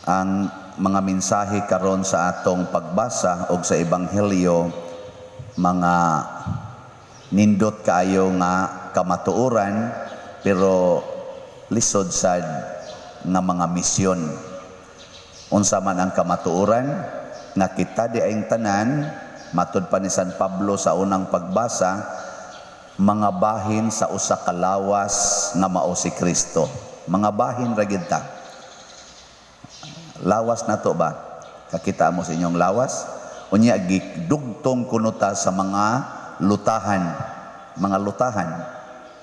Ang mga mensahe karon sa atong pagbasa og sa Ebanghelyo, mga nindot kaayo nga kamatuoran, pero lisod sad nga mga misyon. Unsa man ang kamatuoran? Nga kita diayng tanan, matud pa ni San Pablo sa unang pagbasa, mga bahin sa usa ka lawas nga mao si Kristo. Mga bahin ra gid ta. Lawas nato ba? Kakita mo sa inyong lawas? Unya gidugtong kuno ta sa mga lutahan, mga lutahan.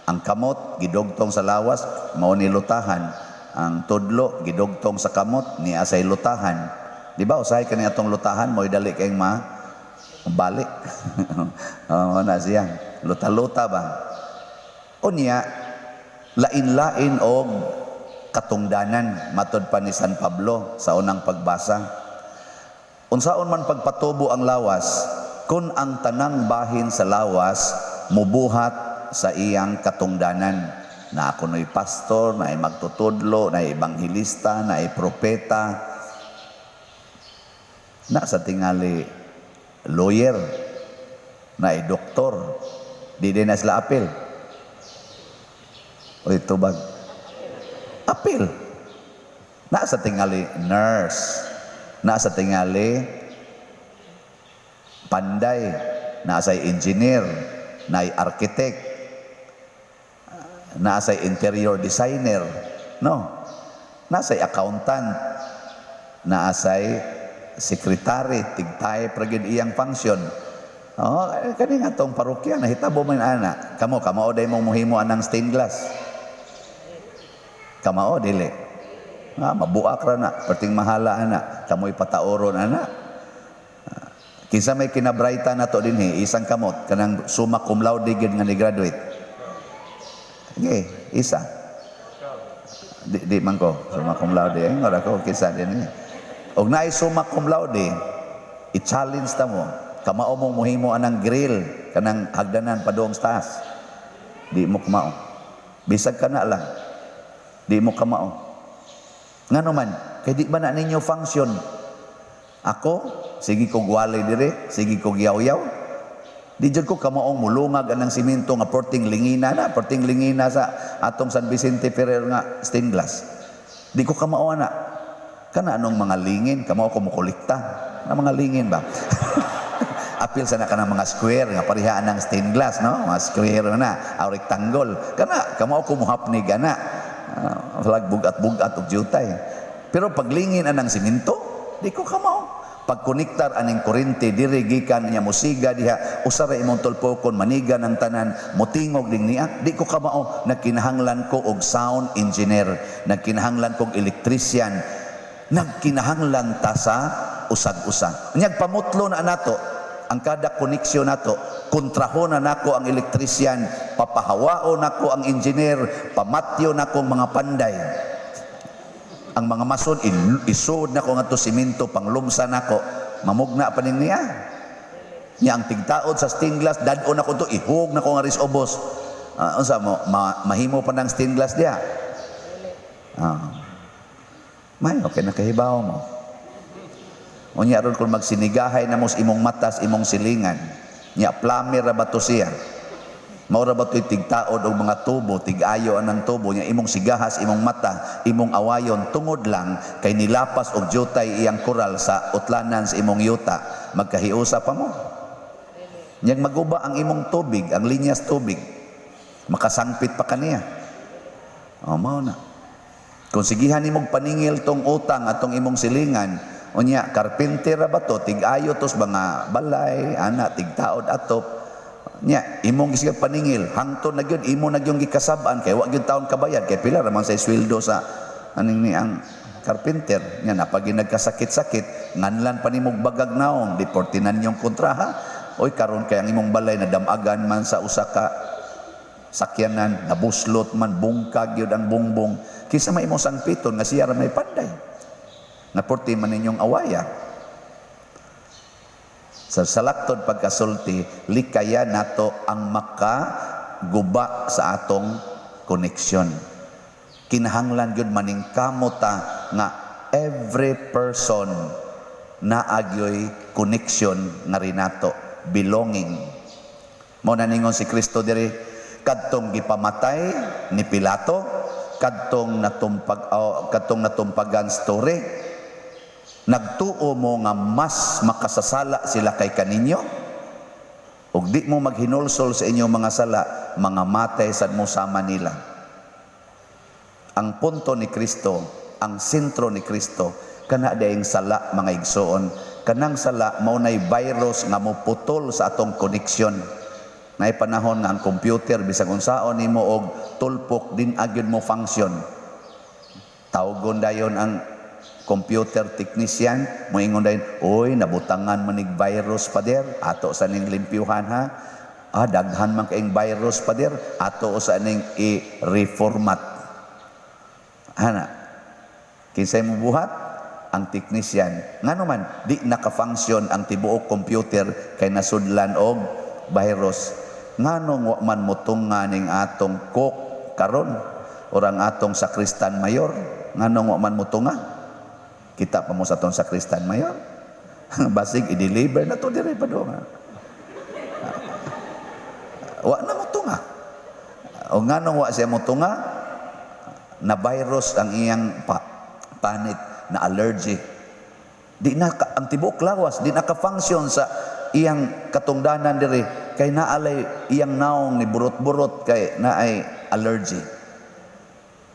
Ang kamot gidugtong sa lawas, mao ni lutahan. Ang tudlo gidugtong sa kamot, ni asay lutahan. Di ba usahay kani atong lutahan mo'y dali kayong ma balik. Oh, na siya. Luta-luta ba? Unya lain-lain og katungdanan, matod pa ni San Pablo sa unang pagbasa. Unsaon man pagpatubo ang lawas kung ang tanang bahin sa lawas mubuhat sa iyang katungdanan? Na ako no'y pastor, na magtutudlo, na ebanghelista, na propeta, na sa tingali lawyer, na doktor, di din na sila apil. Oy, tubag. Apil. Na sa tingali nurse, na sa tingali panday, na sa engineer, na architect, na sa interior designer, no? Nasa accountant, naasay secretary, tig-type ra gyud iyang function. Oh, kani nga tong parokya nahitabo man ana. Kamo, kamao day mong muhimo anang stained glass? Kamao dili? Ah, mabuak ra na, perting mahala ana, kamoy pataoron ana. Ah, kinsa may kinabrayta na to dinhi, isang kamot, kanang summa cum laude gid nga ni graduate? Okay, isa. Di, di man ko, summa cum laude. Ay, ngora ko, kinsa din eh. Og naay summa cum laude, i-challenge ta mo. Kamao mo muhimo anang grill, kanang hagdanan padung sa taas? Di mo kamao. Bisag ka na lang. Di mo kamao. Ngano man, kay di ba na ninyo function? Ako, sige kog walay dire, sige kog yaw-yaw. Di jud ko kamaong mulungag anang simento nga porting lingina na, porting lingina sa atong San Vicente Ferrer nga stained glass. Di ko kamao ana. Kana anong mga lingin, kamao ko mukolekta. Na mga lingin ba? Apil sa na kanang mga square nga parihaan ng stained glass, no? Mga square na, aw rectangle. Kana kamao ko muhapnig ana. Flag bugat-bugat og jutay. Pero paglingin anang simento, di ko kamao. Pagkonektar aning kuryente diri gikan niya musiga diha, usa ra imong tulpokon, maniga ng tanan, motingog ding niya, di ko kamao. Nagkinahanglan ko og sound engineer, nagkinahanglan kog electrician, nagkinahanglan ta sa usag-usa. Unyag pamutlo na nato ang kada koneksyon nato, kontrahon na nako ang electrician, papahawao nako ang engineer, pamatyo nako ang mga panday, ang mga mason, isod nako nga to simento panglumsa nako, mamugna pa ning niya. Nya ang tigtaod sa stained glass, dad-on nako to, ihug nako nga ris ubos. Unsa mo mahimo pa ng stained glass diha? May okay nakahibaw mo. Unya ron kung magsinigahay na mo sa imong matas, imong silingan. Nya plumber ra ba to siya? Mao ra ba to'y tigtaod og mga tubo, tig-ayo anang tubo nya imong sigahas imong mata, imong awayon tungod lang kay nilapas og jutay iyang koral sa utlanan sa imong yuta, magkahiusa pa mo? Nyag maguba ang imong tubig, ang linyas tubig, makasangpit pa kaniya. O, mao na. Kung sigihan nimong paningil tong utang atong imong silingan, unya carpenter ra ba to, tig-ayo tos mga balay, ana tigtaod atop. Nya imong gisiga paningil, hangtod na gyud imo na gyud gikasab-an kay wa gyud taon kabayad, kay pila ra man say sweldo sa aning ni ang carpenter. Nya napagi nagkasakit-sakit, nganlan pa nimog bagag naong, di portinan yung kontraha. Oy, karon kay ang imong balay nadamagan man sa usa ka sakyanan, nabuslot man, bungkag yun ang bungbong. Kinsa may imong sangpiton nga siya ra may panday? Nga porti man ninyong awaya. Sa salaktod pagkasulti, likaya nato ang makaguba sa atong koneksyon. Kinahanglan gyud maningkamot ta nga Every person naa gyoy connection nga rinato, belonging. Mao na ningon si Kristo diri, kadtong gipamatay ni Pilato, kadtong natumpag, oh, kadtong natumpagan story, nagtuo mo nga mas makasasala sila kay kaninyo? Ug di mo maghinulsol sa inyong mga sala, mga matay sad mo sama nila. Ang punto ni Kristo, ang sentro ni Kristo, kana dayong sala, mga igsoon. Kanang sala mao nay virus nga moputol sa atong connection. Nay panahon nga ang computer, bisag unsaon nimo og tulpok, di na gyud mo function. Tawgon dayon ang computer technician, moingon dayon, "Oy, nabutangan man nig virus, pader, ato sa ning limpyuhan ha. Ah, daghan man kaing virus, pader, ato sa ning i-reformat." Ana, kinsay mo buhat? Ang technician. Ngano man, di naka-function ang tibuok computer kay nasudlan og virus. Nganong wa man motunga ning atong cook karon or ang atong sakristan mayor? Nganong wa man motunga? Kita pa mo sa atong sakristan mayor. Basig i-deliver na to dire pa do. Wa na motunga. O nganong wa siya motunga? Na virus ang iyang panit, na allergy. Di na ang tibuok lawas, di na ka-function sa iyang katungdanan diri kay naalay iyang naong ni burot-burot kay naay allergy.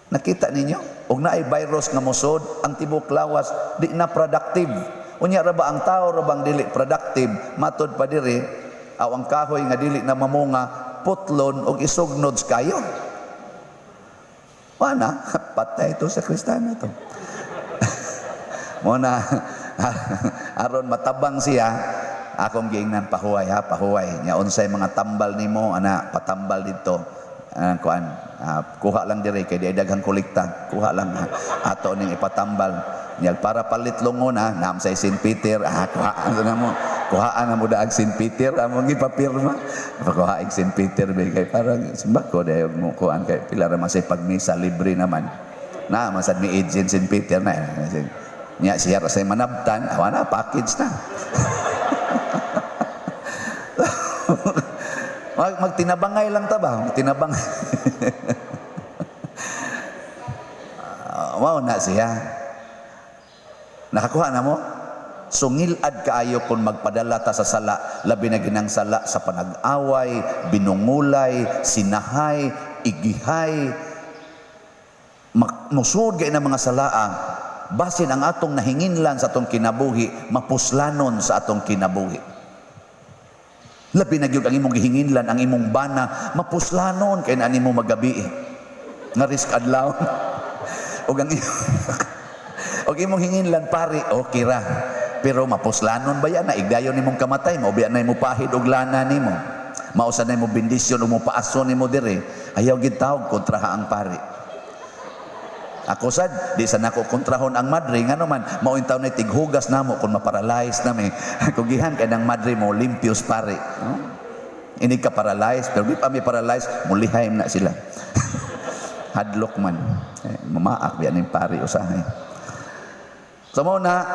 Nakita ninyo? Og naay virus nga mosod, ang tibuok lawas di na productive. Unya ra ba ang tao ra bang dili productive? Matod pa diri, aw ang kahoy nga dili na mamunga, putlon og isugnod sa kayo. Wala, patay ito sa Kristiyano to. Mo na aron matabang siya, akong giingnan, "Pahuway ha, pahuway. Nya unsay mga tambal nimo ana, patambal dito." Ah, kuan, ah, kuha lang dire kay di daghang kolekta. Kuha lang ha. Ato ning ipatambal. Nya para palit lungon ha, naam sa St. Peter, ah, kuhaan na mo. Kuhaan na mo daag St. Peter, among gipapirma. Pakuha og St. Peter ba kay parang simbako dahil mo kuan kay pila ra man say pagmisa, libre naman. Na masad mi agent St. Peter na. Nya siya ra say manabtan, awa na package na. Magtinabangay lang ta ba? Magtinabangay. Mao na siya. Nakakuha na mo? Sungilad kaayo kung magpadala ta sa sala, labi na ginang sala sa panag-away, binungulay, sinahay, igihay, musud gay na mga salaa, basin ang atong nahinginlan sa atong kinabuhi, mapuslanon sa atong kinabuhi. Labi na gyud ang imong gihinginlan, ang imong bana, mapuslanon kay na nimo magabi. Nga risk adlaw. Og imong hinginlan pari, okay ra. Pero mapuslanon ba yan na igdayon nimong kamatay, maubiya na imo pahid og lana nimo. Mausa na imo bendisyon o mo paaso nimo dire. Ayaw gid tawag kontraha ang pari. Ako sad, di sa nako kontrahon ang madre, ngano man, mao taon na tighugas namo kung maparalyze nami. Kugihan kay ng madre mo limpios pare. No? Ini ka paralyze, pero di pa mi paralyze, mulihay na sila. Hadlok man. Eh, mamaak biya ning pari usahay. So mao na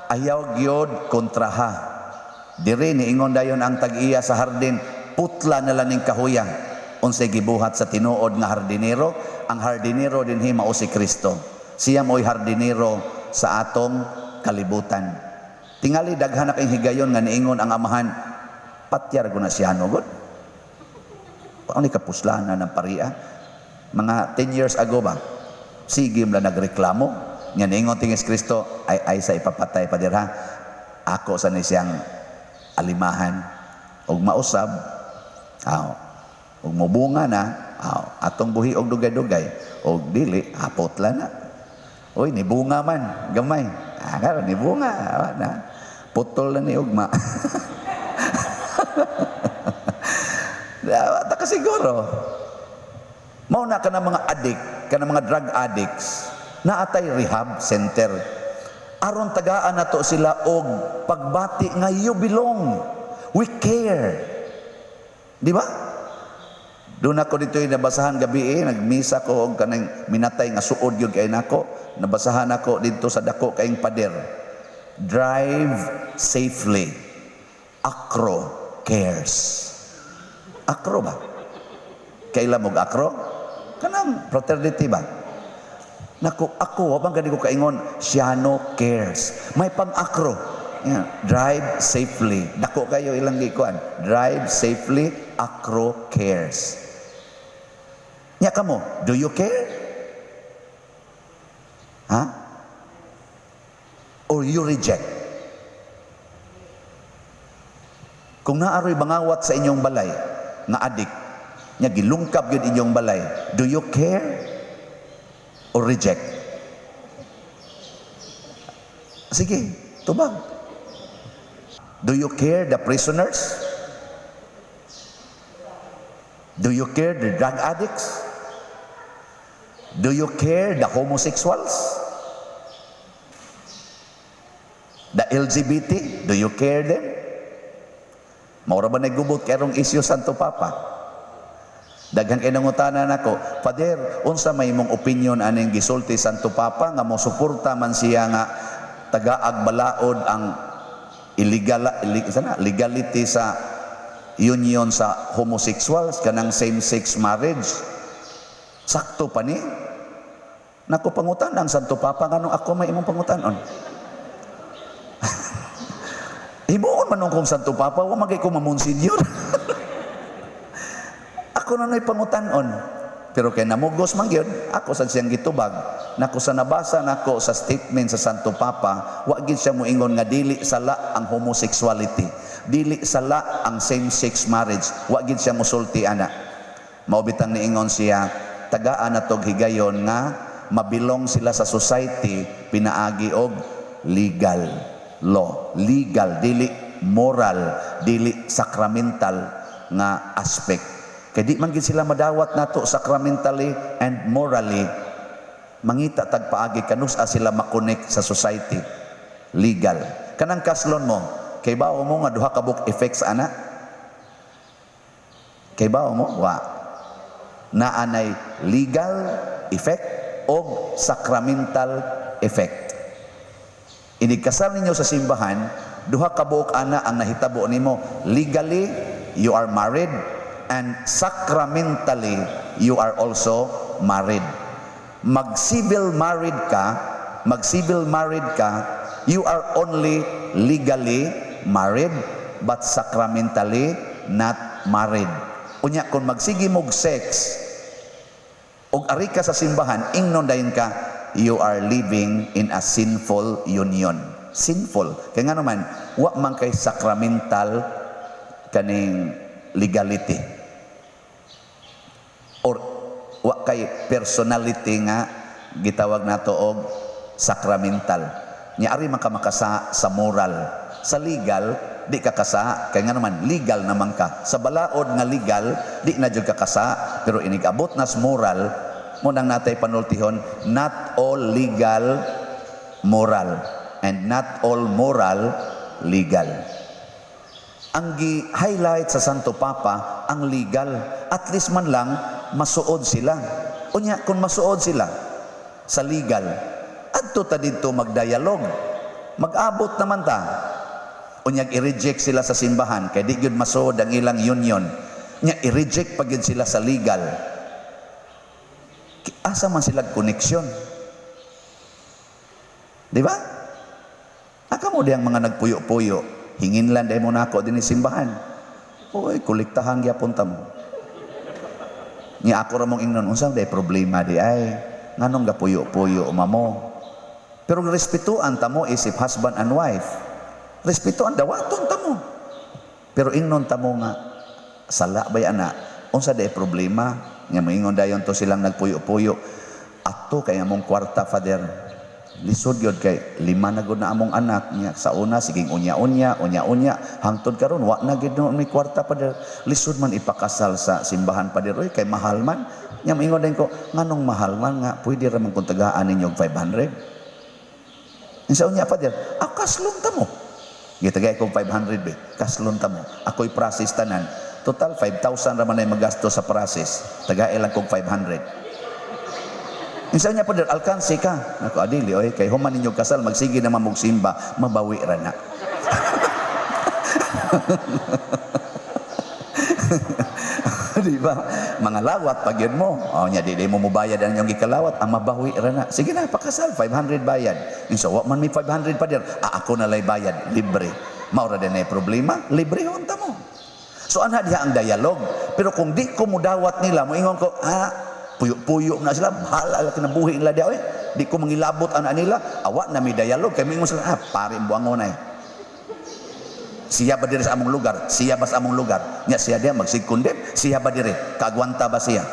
ayaw gyud kontraha. Diri niingon dayon ang tag-iya sa hardin, "Putla na lang ning kahuya." Unsay gibuhat sa tinuod nga hardinero? Ang hardinero dinhi mao si Kristo. Siya mo'y hardinero sa atong kalibutan. Tingali daghan na kay higayon nga niingon ang amahan, "Patyar ko na siya no god. Paano ni kapuslanan ng paria?" Mga 10 years ago ba? Sige mla nagreklamo. Nga niingon tingis Kristo, ay sa ipapatay pa dirha. Ako sa ni siyang alimahan. Og mausab, aw, og mobunga na, aw, atong buhi og dugay-dugay. Og dili, hapot lang na. Uy, nibunga man, gamay. Ah, karon nibunga, awa na. Putol na ni ugma. Dapat ka siguro. Mao na ka ng mga addict, ka ng mga drug addicts, naatay rehab center. Aron tagaan nato sila og pagbati nga you belong. We care. Di ba? Doon ako dito yung nabasahan gabi eh, nagmisa ko og kanang minatay nga suod gyud kay nako. Nabasahan ako dito sa dako kaayong pader. "Drive safely. Acro cares." Acro ba? Kaila mo Acro? Kanang fraternity ba? Nako, ako, wa bang gani ko kaingon, Siano cares. May pang-Acro. Yeah. "Drive safely." Dako kayo ilang gikuan. "Drive safely, Acro cares." Nya kamo, do you care? Ha? Or you reject? Kung naaroy bangawat sa inyong balay, nga adik, nya gilungkab gyud inyong balay, do you care or reject? Sige, tubag. Do you care the prisoners? Do you care the drug addicts? Do you care the homosexuals? The LGBT? Do you care them? Maura ba nagubot karong isyu, Santo Papa? Daghan kay nangutana nako, "Father, unsa may imong opinion aning gisulti Santo Papa nga mo suporta man siya nga tagaag balaod ang illegal sana legality sa union sa homosexuals, kanang same-sex marriage? Sakto pa ni?" Nako, pangutan ang Santo Papa, nganong ako may imong pangutanon? Himuon man kong Santo Papa, wa man kay ko mamonsenyor. Ako na na'y pangutanon. Pero kay namugos man gyud, ako sa siyang gitubag. Nako, sa nabasa nako sa statement sa Santo Papa, wa gid siya moingon nga dili sala ang homosexuality. Dili sala ang same-sex marriage. Wa gid siya musulti ana. Mao bitang niingon siya, tagaan na tog higayon nga mabilong sila sa society pinaagi og legal law. Legal, dili moral, dili sacramental nga aspect. Kay di man gid sila madawat nato sacramentally and morally. Mangita tag paagi kanus-a sila makonek sa society. Legal. Kanang kaslon mo, kay bao mo nga duha ka buok effects ana? Kay bao mo? Wa. Naanay legal effect o sacramental effect. Inig kasal ninyo sa simbahan, duha ka buok ana ang nahitabo nimo. Legally, you are married, and sacramentally, you are also married. Mag-civil married ka, mag-civil married ka, you are only legally married, but sacramentally not married. Unya, kung magsige mog sex, og ari ka sa simbahan, ingnon dayon ka, you are living in a sinful union. Sinful. Kaya nga naman, wa man kay sacramental kaning legality. Or wa kay personality nga gitawag nato og sacramental. Nya ari man ka makasa sa moral. Sa legal, di ka kasa. Kaya nga naman, legal naman ka. Sa balaod nga legal, di na jud ka kasa. Pero inig-abot nas moral, mo nang natay panultihon, not all legal moral and not all moral legal. Ang gi-highlight sa Santo Papa, ang legal. At least man lang, masuod sila. Unya, kung masuod sila sa legal, adto ta didto magdialog. Mag-abot naman ta. Unyag i-reject sila sa simbahan, kay di gyud masuod ang ilang union. Nya i-reject pa gyud sila sa legal. Asa man sila koneksyon? Di ba? Aka mo diyang mga nagpuyo-puyo, hingin lang dahil mo nako din simbahan. Uy, kolektahan gyapon ta mo. Nya ako ra mong ingnon, unsa day problema di ay? Nganong gapuyo-puyo mamo? Pero respetuan ta mo isip husband and wife. Respetuan, dawaton ta mo. Pero ingnon ta mo nga, sala bay ana? Unsa day problema? Nga moingon dayon to silang nagpuyo-puyo. "Ato kay among kwarta, Father. Lisod gyud kay lima na gud na among anak niya. Sa una siging unya-unya, unya-unya hangtod karon wa na gid no may kwarta, Father. Lisod man ipakasal sa simbahan, Father, oy, kay mahal man." Nya moingon din ko, "Nganong mahal man nga pwede ra man kung tagaan ninyo og 500." Sa unya, Father, ah, kaslon ta mo. Gitagay ko 500 be, kaslon ta mo. Ako'y process tanan. Total 5,000 ra man ay magasto sa process. Tagae lang kog 500. Insa niya, "Pader, alkansi ka." Nako, adili oy, kay human ninyo kasal magsige naman mog simba, mabawi ra na. Di ba? Mga lawat pag yun mo. O nya di mo mobayad ang inyong gikalawat, ang mabawi ra na. Sige na, pakasal, 500 bayad. Insa, "Wa man may 500, pader." "Ah, ako na lay bayad, libre." Mao ra din ay problema, libre unta mo. So anha diha ang dialog. Pero kung di ko mudawat nila, moingon ko, ah, puyo-puyo na sila, bahala la kinabuhi nila diha oy. Di ko mangilabot ana nila, awa na may dialog kay moingon sila, "Ah, pare buangon ay. Siya ba diri sa among lugar? Siya ba sa among lugar? Nya siya diha magsigkondem, siya ba diri? Kaagwanta ba siya?"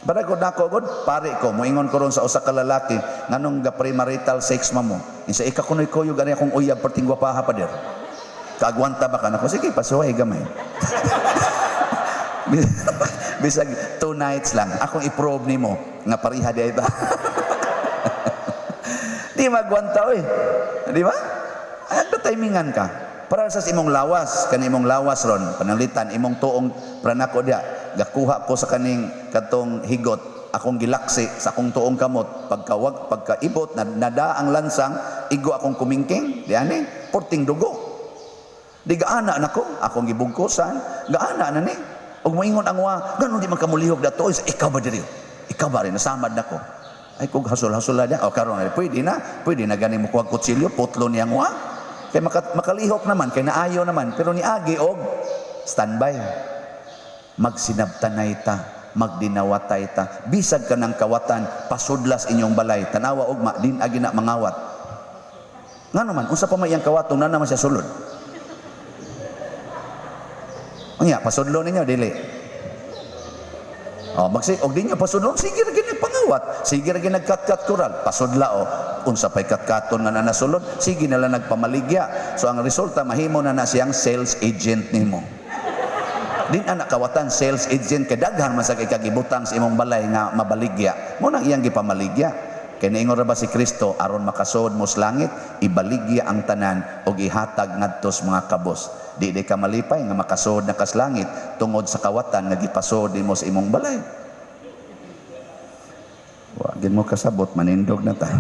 Para ko nako god, pare ko, moingon ko ron sa usa ka lalaki, "Nganong ga premarital sex ma mo?" Insa, "Ika kunoy kuyog ani akong uyab, perting gwapaha, pader. Kaagwanta ba ka nako?" "Sige, pasuway gamay. Bisag 2 nights lang, akong i-prove nimo nga pareha di ay ba." Di magwanta oy. Di ba? Ay, timingan ka. Para sa imong lawas, kani imong lawas ron, pananglitan imong tuong pranako dia, gakuha ko sa kaning katong higot, akong gilaksi sa akong tuong kamot, pagkawag pagkaibot na nada ang lansang, igo akong kumingking, di ani, porting dugo. Di gaana nako, akong gibugkosan, gaana na ni. Ug moingon ang wa, "Ganon di man kamulihog dato?" "Ikaw ba diri? Ikaw ba rin nasamad nako?" Ay kung hasol-hasol na o karon pwede na gani mo kuha kutsilyo, putlo niyang wa. Kay makalihok naman, kay naayo naman, pero niagi og standby. Magsinabtanay ta, magdinawatay ta. Bisag ka ng kawatan, pasudlas inyong balay. Tanawa ugma, din agi na mangawat. Ngano man, unsa pa may iyang kawatong na naman siya sulod. Unya, pasudlo ninyo, dili. Oh, magsi og di nyo pasudlon, sige ra gid nagpangawat, sige ra gid nagkatkat koral, pasudla o unsa pay katkaton nga na nasulod, sige na lang nagpamaligya. So ang resulta, mahimo na na siyang sales agent nimo. Din anak kawatan sales agent kay daghan man sa kay kagibutang sa imong balay nga mabaligya. Mo nang iyang gipamaligya. Kay niingon ra ba si Kristo, aron makasod mo sa langit, ibaligya ang tanan og ihatag ngadto sa mga kabos. Di di ka malipay nga makasod na kas langit tungod sa kawatan nga gipasod nimo sa imong balay. Wa gid mo kasabot, manindog na ta.